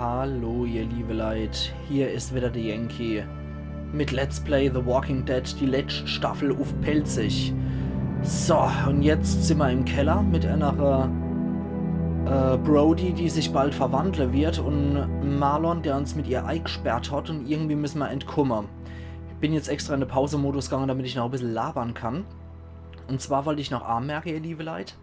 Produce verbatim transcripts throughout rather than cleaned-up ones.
Hallo, ihr liebe Leit, hier is wieder de Yankee mit Let's Play The Walking Dead, die letscht Staffel uff Pälzisch. So, un jetzt sin mer im Keller mit einer, äh, Brody, die sich bald verwandle wird, un Marlon, der uns mit ihr eigsperrt hat, un irgendwie müsse mer entkumme. Ich bin jetzt extra in de Pause-Modus gegange, damit ich noch e bissel labere kann. Un zwar wollt ich noch anmerke, ihr liebe Leit,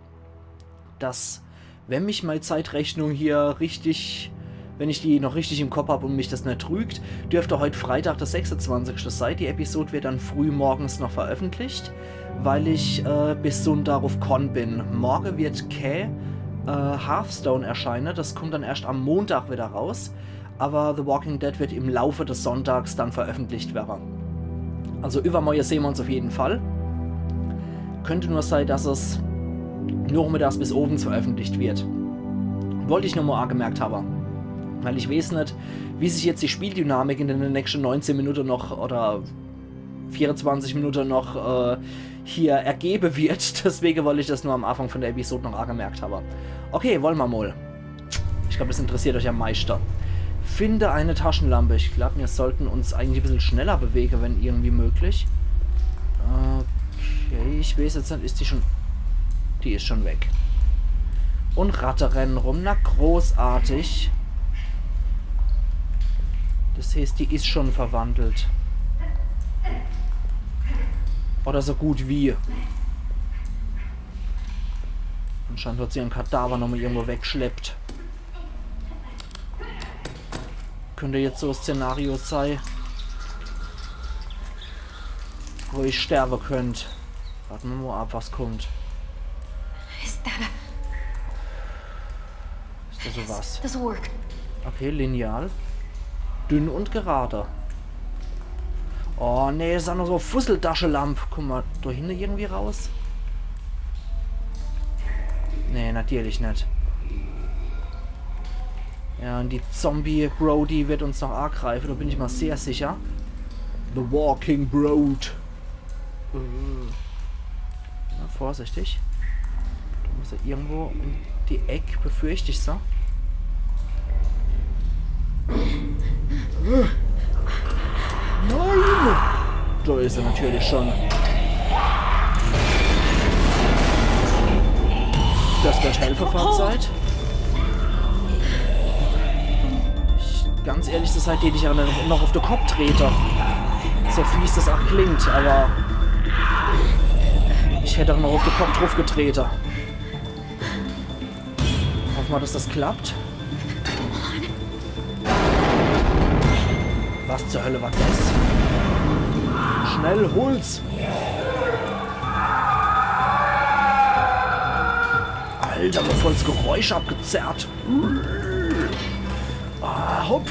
dass, wenn mich mei Zeitrechnung hier richtig, wenn ich die noch richtig im Kopp hab un mich das net trügt, dürft heut Freitag, de sechsundzwanzigschte sei. Die Episode wird dann früh morgens noch veröffentlicht, weil ich, äh, bis Sonntag uff Con bin. Morge wird kä, äh, Hearthstone erscheine, das kummt dann erscht am Montag wieder raus. Aber The Walking Dead wird im Laufe des Sonntags dann veröffentlicht werre. Also übermorge sehn mer uns uff jeden Fall. Könnt nur sei, dass es nochmittags bis owends veröffentlicht wird. Wollt ich nur mol angemerkt hawwe. Weil ich weeß net, wie sich jetzt die Spieldynamik in de nächschte neunzehn Minute noch oder vierundzwanzig Minute noch, äh, hier ergebe wird. Deswege wollt ich das nur am Anfang von de Episode noch angemerkt hawwe. Okay, wolle mer mol. Ich glaub, das interessiert euch am meischte. Finde eine Taschenlampe. Ich glaub, mir sollten uns eigentlich e bissel schneller bewege, wenn irgendwie möglich. Okay, ich weeß jetzt net, is die schon... Die is schon weg. Un Ratte renne rum. Na, großartig. Das heeßt, die is schon verwandelt. Oder so gut wie. Anscheinend hat sie ihren Kadaver nochmol irgendwo weggeschleppt. Könnt jetzt so e Szenario sei, wo ich sterbe könnt. Warte mer mol ab, was kummt. Is that a... Is das so was? This'll work. Okay, Lineal. Dünn und gerade. Oh nee, is aa noch so Fusseltaschelamp. Kumme mer do hinne irgendwie raus? Nee, natürlich net. Ja, un die Zombie-Brody wird uns noch angreife, do bin ich mol sehr sicher. The Walking Broad. Äh. Na, vorsichtig. Do muss er irgendwo um die Eck, befürcht ich so. Nein! Do is er natürlich schon. Das wird Helferfahrt sein. Ich, ganz ehrlich, das hätt ich aa noch uff de Kopp trete. So fies das aa klingt, aber ich hätt aa noch uff de Kopp druff getrete. Hoffe mer, dass das klappt. Was zur Hölle war das? Schnell, hol's! Alter, mir voll das Geräusch abgezerrt. Ah, hopp.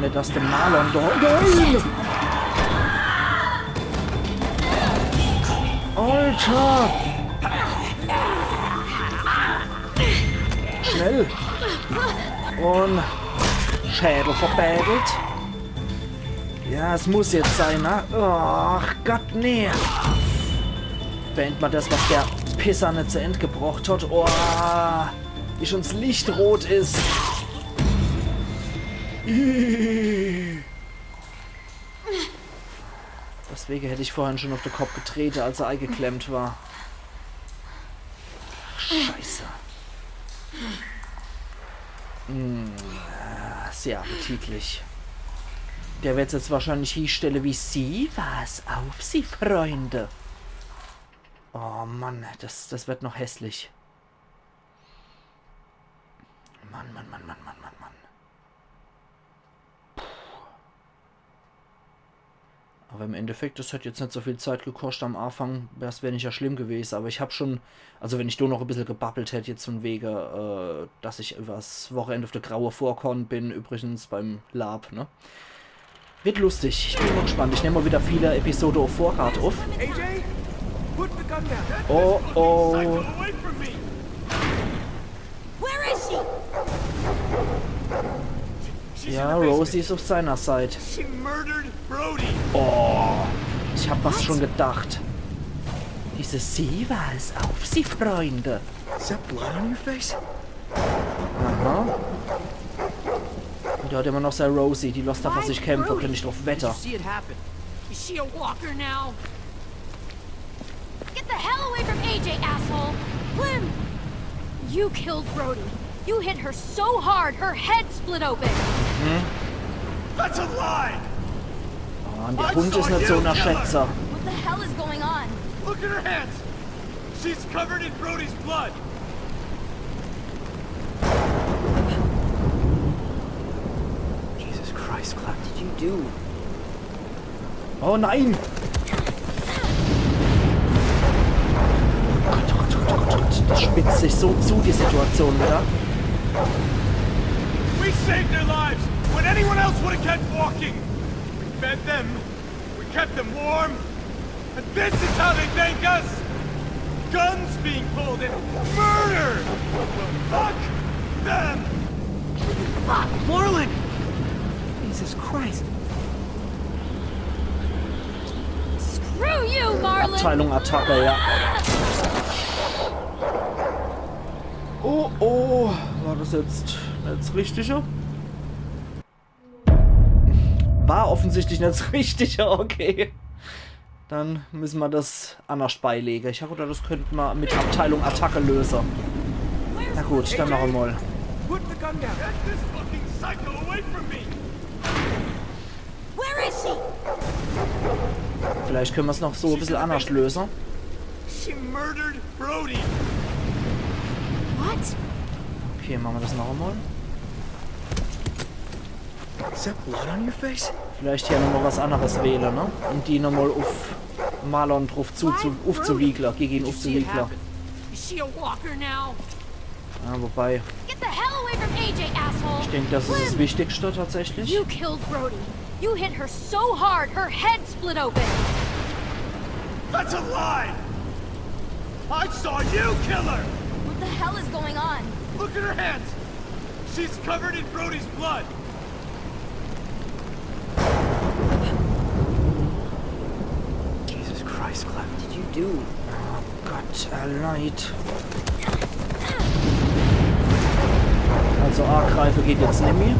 Net, dass de Marlon do... Nein! Alter! Schnell! Un Schädel verbeidelt. Ja, es muss jetzt sei, ne? Ach Gott, nee. Beend mer das, was der Pisser net zu End gebrocht hat. Oh, wie schon's Licht rot is. Deswege hätt ich vorhin schon uff de Kopp getrete, als er eigeklemmt war. Ach, Scheiße. Mm, äh, sehr appetitlich. Der wird's jetzt wahrscheinlich hiestelle wie sie. Was auf sie, Freunde? Oh Mann, das, das wird noch hässlich. Mann, Mann, Mann, Mann, Mann, Mann, Mann. Aber im Endeffekt, das hätt jetzt net so viel Zeit gekoscht am Anfang, das wär net ja schlimm gewese. Aber ich hab schon, also wenn ich do noch e bissel gebabbelt hätt jetzt von wege, äh, dass ich übers Wochenend uff de Graue vorkonn bin, übrigens beim Lab, ne? Wird lustig. Ich bin mol gespannt. Ich nemm mol wieder viele Episode uff Vorrat uff. A J, put the gun down. Oh, oh. Psycho, away from me. Where is she? She's in the basement. Ja, Rosie is uff seiner Seit. She murdered Brody. Oh, ich hab mer's schon gedacht. Diese See war es auf sie, Freunde. Is that blood on your face? Aha. Und der hat immer noch sei Rosie, die losst einfach sich kämpfe, könnt ich drauf Did you wette. See it happen. Is she a walker now? Get the hell away from A J, asshole! Clem! You killed Brody. You hit her so hard, her head split open. That's a lie! Oh, und der Hund is net so en Schätzer. What the hell is going on? Look at her hands! She's covered in Brody's blood! Jesus Christ, Clem, what did you do? Oh nein! Oh Gott, oh Gott, oh Gott, oh Gott, oh Gott. Das spitzt sich so zu, die Situation wieder. We saved their lives when anyone else would have kept walking! We fed them, we kept them warm, and this is how they thank us? Guns being pulled and murder! Well, fuck them! Fuck! Marlon! Jesus Christ! Screw you, Marlon! Abteilung Attacke, ja. Oh, oh. War das jetzt, jetzt richtige? War offensichtlich net das Richtige, okay. Dann müsse mer das annerscht beilege. Ich hab gedacht, das könnt mer mit Abteilung Attacke löse. Na gut, dann noch emol. Put the gun down. Get this fucking psycho away from me! Where is she? Vielleicht könne mer's noch so e bissel annerscht löse. She murdered Brody! What? Okay, mache mer das noch emol. Is that blood on your face? Vielleicht hier nochmal was anneres wähle, ne? Um die nochmal uff Marlon drauf zu, zu, uffzuwiegle, gege ihn Did you see it uffzuwiegle. Happen. Is she a walker now? Ja, wobei, Get the hell away from A J, asshole! ich denk, das is das Wichtigste tatsächlich. You killed Brody. You hit her so hard, her head split open. That's a lie! I saw you kill her! What the hell is going on? Look at her hands! She's covered in Brody's blood! Jesus Christ, Clem, what did you do? Gott, er leid. Also angreife geht jetzt nimmi.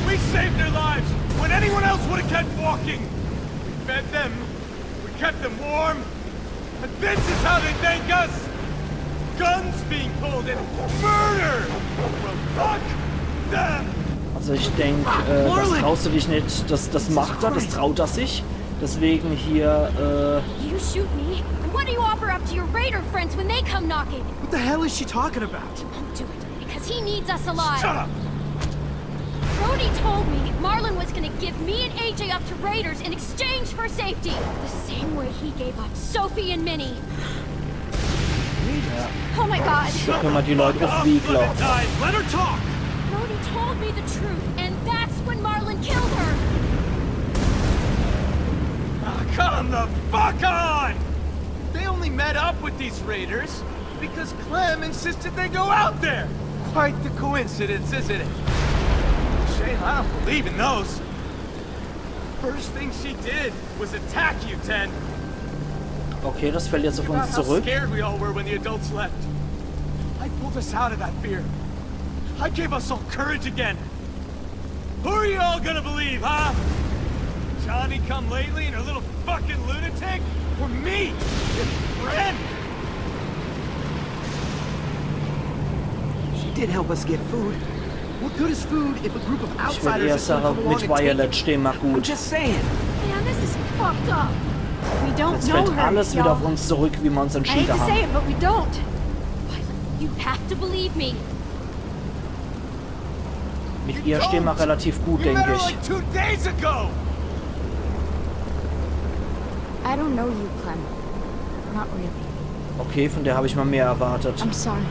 We saved their lives when anyone else would have kept walking! We fed them, we kept them warm, and this is how they thank us! Guns being pulled and murder! Well, fuck them! Also ich denk, äh, das traust du dich net, das, das macht er, das traut er sich. Deswegen hier, äh, You shoot me, and what do you offer up to your raider friends when they come knocking? What the hell is she talking about? Won't do it, because he needs us alive. Shut up! Brody told me Marlon was gonna give me and A J up to raiders in exchange for safety. The same way he gave up Sophie and Minnie. Oh my god. so könne mer die Leute uffwiegle. Clementine, let her talk! Brody told me the truth, and that's when Marlon killed her. Ah, come the fuck on! They only met up with these raiders because Clem insisted they go out there. Quite the coincidence, isn't it? Shame I don't believe in those. First thing she did was attack you, Ten. Okay, das fällt jetzt auf About uns how zurück. Scared we all were when the adults left. I pulled us out of that fear. I gave us all courage again. Who are you all gonna believe, huh? Johnny come lately and a little fucking lunatic? Or me? Your friend? She did help us get food. What good is food if a group of Ich würd outsiders eher is gonna sagen, come along mit and take Violet it? stehen mer I'm gut. Just saying. Man, this is fucked up. We don't Jetzt know fällt her, alles wieder auf y'all. uns zurück, wie mer uns I hate entschiede to say haben. it, but we don't. Violet, you have to believe me. Mit ihr stehen mer relativ gut, We denk met her ich. Like two days ago. I don't know you, Clem. Not really. Okay, von der hab ich mer mehr erwartet. I'm sorry.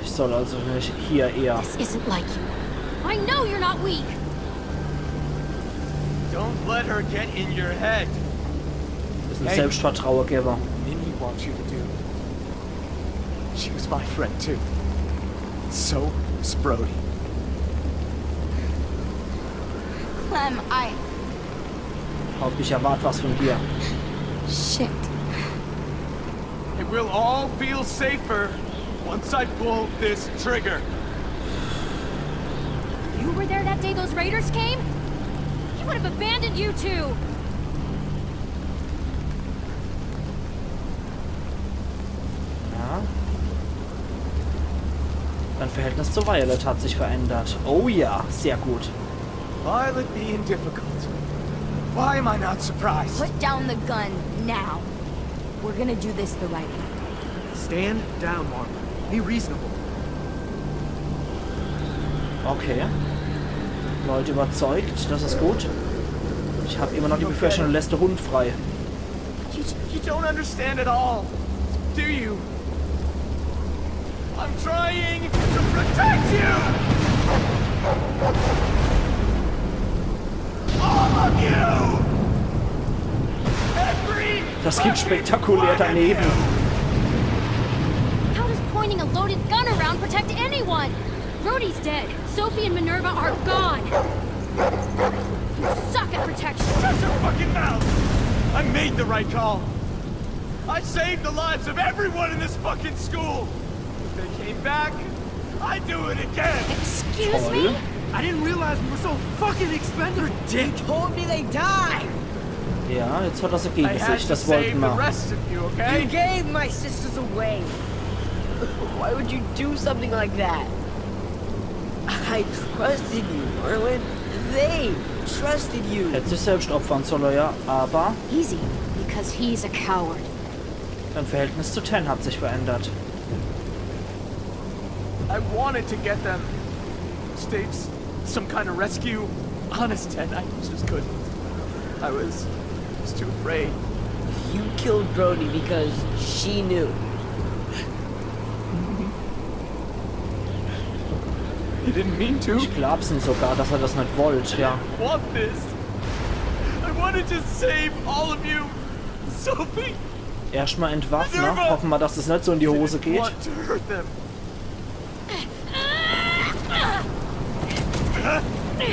Ich soll also net hier eher. This isn't like you. I know you're not weak. Don't let her get in your head. Bissel Selbstvertraue gewwe. Minnie wants you to do. She was my friend too. So was Brody. Clem, I. Hopp, ich erwart was von dir. Shit. And we'll all feel safer once I pull this trigger. You were there that day those raiders came? He would have abandoned you two. Ja. Dein Verhältnis zu Violet hat sich verändert. Oh ja, sehr gut. Violet being difficult. Why am I not surprised? Put down the gun now. We're gonna do this the right way. Stand down, Marlon. Be reasonable. Okay. Leute überzeugt, das ist gut. Ich habe immer noch die Befürchtung, er lässt den Hund frei. You, you don't understand at all, do you? I'm trying to protect you! All of you! Every Das geht fucking spektakulär one of daneben. you! How does pointing a loaded gun around protect anyone? Rudy's dead. Sophie and Minerva are gone. You suck at protection. Shut your fucking mouth! I made the right call. I saved the lives of everyone in this fucking school. If they came back, I'd do it again. Excuse me? I didn't realize we were so fucking expendable. Dick. Told me they died. Ja, jetzt hat er sie I gegen had sich, to das wollten save the wir. Rest of you, You okay? gave my sisters away. Why would you do something like that? I trusted you, Marlon. They trusted you. Hätte sich selbst opfern sollen, ja, aber Easy, because he's a coward. dein Verhältnis zu Ten hat sich verändert. I wanted to get them. Stage some kind of rescue. Honest, Ten, I just couldn't. I was, was too afraid. You killed Brody because she knew. You didn't mean to. Ich glaub's ihm sogar, dass er das nicht wollte, ja. Want this. I wanted to save all of you. Sophie, Erstmal entwaffnen, hoffen wir, dass es nicht so in die Hose geht. Want to hurt them.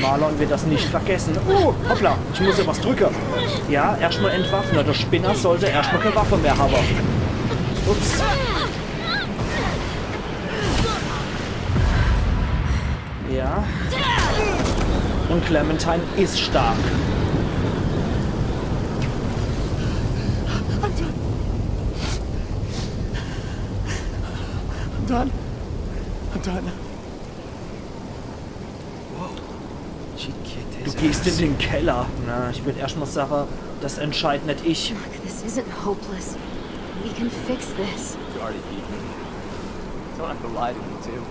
Marlon wird das nicht vergessen. Oh, hoppla, ich muss ja was drücken. Ja, erstmal entwaffnen. Der Spinner sollte erstmal keine Waffe mehr haben. Ups. Ja. Und Clementine ist stark. I'm done. I'm done. She kicked Du his gehst ass. In den Keller. Na, ich würd erstmal sagen, das entscheid nicht ich. Look, this isn't hopeless. We can fix this. You already beat me. Don't have to lie to me, too.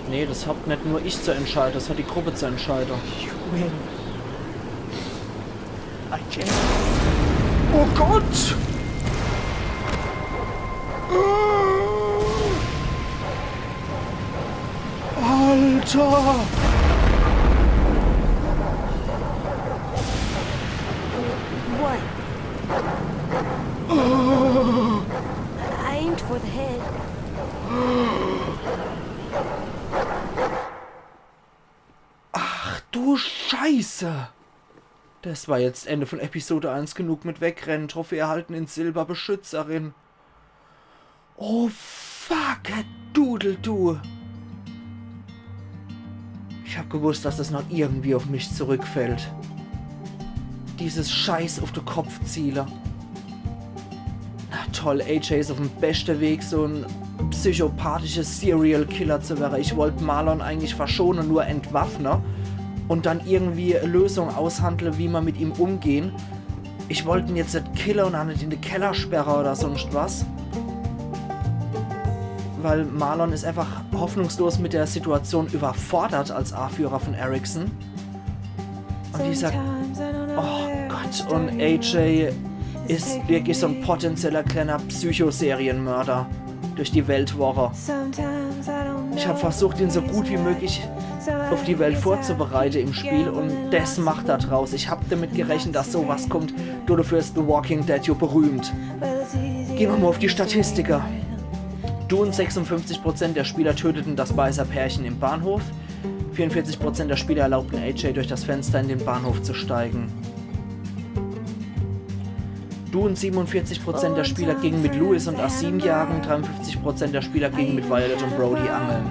Nee, das hat nicht nur ich zu entscheiden, das hat die Gruppe zu entscheiden. You win. I can't. Oh Gott! Alter! What? I aimed for the head. Ach du Scheiße! Das war jetzt Ende von Episode eins, genug mit Wegrennen. Trophäe erhalten in Silber, Beschützerin. Oh fuck, Dudel, du. Ich hab gewusst, dass das noch irgendwie auf mich zurückfällt. Dieses Scheiß auf den Kopf ziele. Na toll, A J ist auf dem beste Weg, so ein psychopathischer Serial Killer zu werden. Ich wollt Marlon eigentlich verschonen, nur entwaffnen und dann irgendwie e Lösung aushandeln, wie mer mit ihm umgehen. Ich wollt ihn jetzt nicht killen und auch nicht in den Keller sperren oder sonst was. Weil Marlon ist einfach hoffnungslos mit der Situation überfordert als Anführer von Erikson. Und dieser, oh Gott, und A J ist wirklich so ein potenzieller kleiner Psychoserienmörder durch die Welt woche. Ich hab versucht, ihn so gut wie möglich auf die Welt vorzubereiten im Spiel und das macht er draus. Ich hab damit gerechnet, dass sowas kommt. Du, dafür ist The Walking Dead ja berühmt. Gehen wir mal auf die Statistiker. Du und sechsundfünfzig Prozent der Spieler töteten das Beißerpärchen im Bahnhof. Vierundvierzig Prozent der Spieler erlaubten A J, durch das Fenster in den Bahnhof zu steigen. Du und siebenundvierzig Prozent der Spieler gingen mit Louis und Aasim jagen, dreiundfünfzig Prozent der Spieler gingen mit Violet und Brody angeln.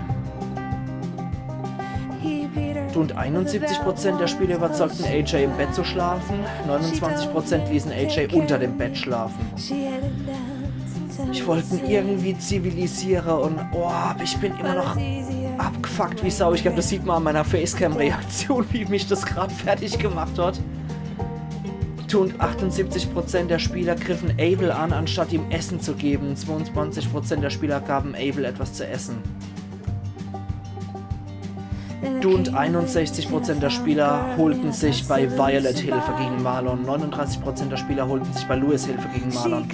Du und einundsiebzig Prozent der Spieler überzeugten A J, im Bett zu schlafen, neunundzwanzig Prozent ließen A J unter dem Bett schlafen. Ich wollte ihn irgendwie zivilisieren und, oh, aber ich bin immer noch abgefuckt wie Sau. Ich glaube, das sieht man an meiner Facecam-Reaktion, wie mich das gerade fertig gemacht hat. Du und achtundsiebzig Prozent der Spieler griffen Abel an, anstatt ihm Essen zu geben. Zweiundzwanzig Prozent der Spieler gaben Abel etwas zu essen. Du und einundsechzig Prozent der Spieler holten sich bei Violet Hilfe gegen Marlon. Neununddreißig Prozent der Spieler holten sich bei Louis Hilfe gegen Marlon.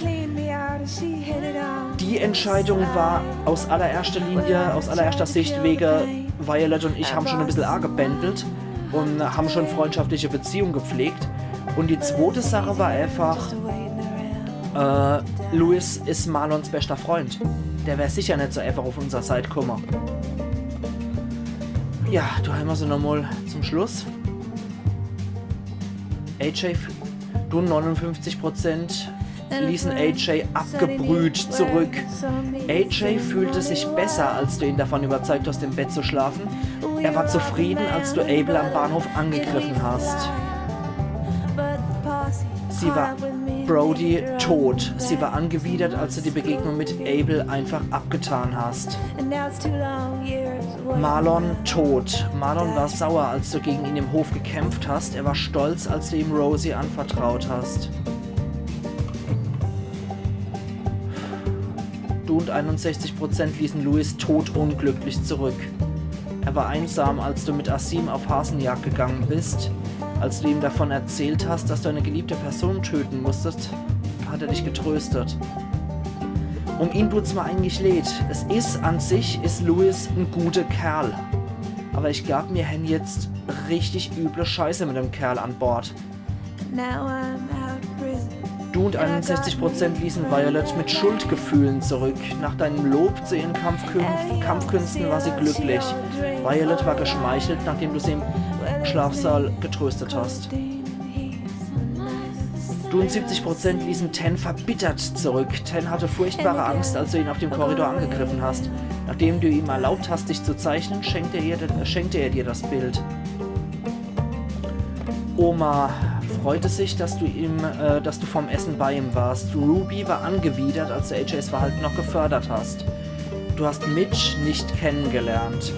Die Entscheidung war aus allererster Linie, aus allererster Sicht wegen Violet und ich haben schon ein bisschen arg gebändelt und haben schon freundschaftliche Beziehungen gepflegt. Und die zweite Sache war einfach, äh, Louis ist Marlons bester Freund. Der wär sicher nicht so einfach auf unsere Seite gekommen. Ja, du, haben wir sie nochmal zum Schluss. A J, f- du, neunundfünfzig Prozent ließen A J abgebrüht zurück. A J fühlte sich besser, als du ihn davon überzeugt hast, im Bett zu schlafen. Er war zufrieden, als du Abel am Bahnhof angegriffen hast. Sie war, Brody, tot. Sie war angewidert, als du die Begegnung mit Abel einfach abgetan hast. Marlon, tot. Marlon war sauer, als du gegen ihn im Hof gekämpft hast. Er war stolz, als du ihm Rosie anvertraut hast. Du und einundsechzig Prozent ließen Louis todunglücklich zurück. Er war einsam, als du mit Aasim auf Hasenjagd gegangen bist. Als du ihm davon erzählt hast, dass du eine geliebte Person töten musstest, hat er dich getröstet. Um ihn tut's mir eigentlich leid. Es is, an sich is Louis en guter Kerl. Aber ich glaub, mir hän jetzt richtig üble Scheiße mit dem Kerl an Bord. Du und einundsechzig Prozent ließen Violet mit Schuldgefühlen zurück. Nach deinem Lob zu ihren Kampfkün Kampfkünsten war sie glücklich. Violet war geschmeichelt, nachdem du sie im Schlafsaal getröstet hast. Du und siebzig Prozent ließen Ten verbittert zurück. Ten hatte furchtbare Angst, als du ihn auf dem Korridor angegriffen hast. Nachdem du ihm erlaubt hast, dich zu zeichnen, schenkte er, schenkte er dir das Bild. Oma freute sich, dass du ihm, äh, dass du vom Essen bei ihm warst. Ruby war angewidert, als du A Js Verhalten noch gefördert hast. Du hast Mitch nicht kennengelernt.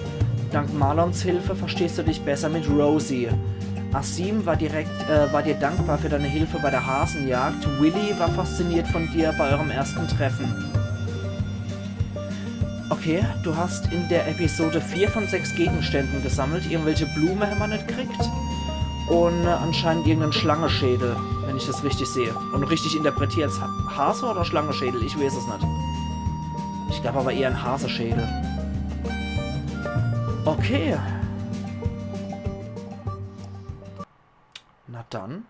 Dank Marlons Hilfe verstehst du dich besser mit Rosie. Aasim war direkt, äh, war dir dankbar für deine Hilfe bei der Hasenjagd. Willy war fasziniert von dir bei eurem ersten Treffen. Okay, du hast in der Episode vier von sechs Gegenständen gesammelt. Irgendwelche Blume hämmer net gekriegt. Und, äh, anscheinend irgendein Schlangeschädel, wenn ich das richtig sehe. Und richtig interpretiere. Ha- Hase oder Schlangeschädel? Ich weiß es net. Ich glaub aber eher ein Haseschädel. Okay. Na dann.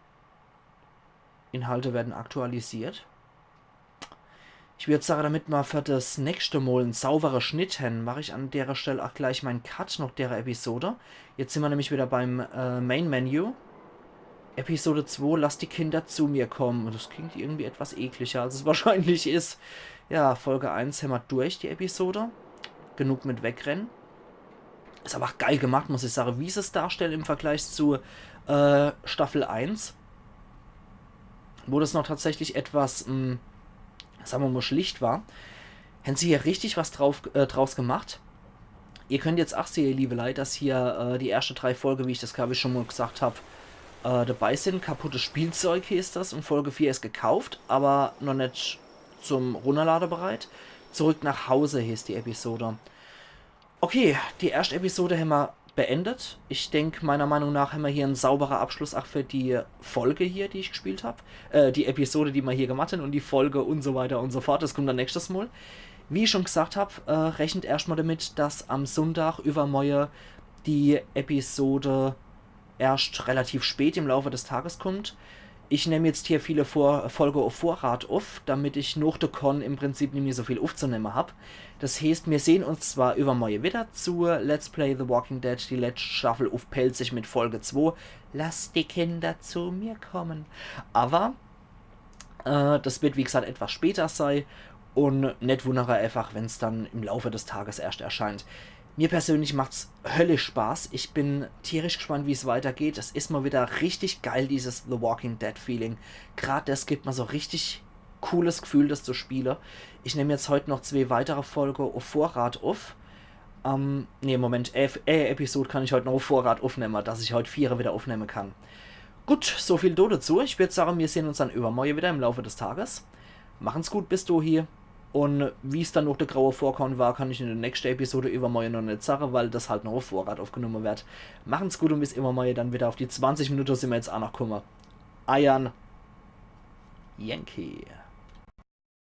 Inhalte werden aktualisiert. Ich würd sage, damit ma für das nächste Mal en saubere Schnitt hän, mach ich an derer Stell auch gleich mein Cut noch derer Episode. Jetzt sind wir nämlich wieder beim, äh, Main Menu. Episode zwei, lass die Kinder zu mir kommen. Und das klingt irgendwie etwas ekliger, als es wahrscheinlich is. Ja, Folge eins hämmer durch, die Episode. Genug mit Wegrennen. Is aber auch geil gemacht, muss ich sagen, wie sie es darstellen im Vergleich zu, äh, Staffel eins, wo das noch tatsächlich etwas, mh, sagen wir mal, schlicht war. Hän sie hier richtig was drauf, äh, draus gemacht. Ihr könnt jetzt auch sehen, liebe Leute, dass hier, äh, die erste drei Folge, wie ich das, glaub ich, schon mal gesagt hab, äh, dabei sind. Kaputtes Spielzeug hieß das und Folge vier ist gekauft, aber noch net zum Runterlade bereit. Zurück nach Hause hieß die Episode. Okay, die erste Episode hämmer beendet. Ich denk, meiner Meinung nach hämmer hier en sauberer Abschluss auch für die Folge hier, die ich gespielt hab. Äh, die Episode, die ma hier gemacht hän und die Folge und so weiter und so fort. Das kommt dann nächstes Mal. Wie ich schon gesagt hab, äh, rechnet erscht mal damit, dass am Sonntag übermorje die Episode erscht relativ spät im Laufe des Tages kommt. Ich nemm jetzt hier viele Vor Folge uff Vorrat uff, damit ich noch de Con im Prinzip nimmi so viel uffzunemme hab. Das heeßt, mir sehn uns zwar iwwermorje widder zu Let's Play The Walking Dead, die letscht Staffel uff Pälzisch mit Folge zwo. Lass die Kinder zu mir kommen. Awwer äh, das wird, wie gesagt, etwas später sei un net wundere eifach, wenn's dann im Laufe des Tages erscht erscheint. Mir persönlich macht's höllisch Spaß. Ich bin tierisch gespannt, wie's weitergeht. Es is mal widder richtig geil, dieses The Walking Dead Feeling. Grad das gibt mal so richtig cooles Gefühl, das zu spiele. Ich nemm jetzt heut noch zwee weitere Folge uff Vorrat uff. Ähm, nee, Moment, elf, äh, Episode kann ich heut noch uff Vorrat uffnemme, dass ich heut viere widder uffnemme kann. Gut, so viel do dazu. Ich würd sage, mir sehn uns dann iwwermorje widder im Laufe des Tages. Machen's gut bis dohi. Un wie's dann noch de graue Vorkorn war, kann ich in de nächschte Episode iwwermorje noch net sage, weil das halt noch uff Vorrat uffgenumme werd. Machen's gut un bis iwwermorje dann widder. Uff die zwanzig Minute sin mir jetzt aa noch kumme. Eiern Yankee.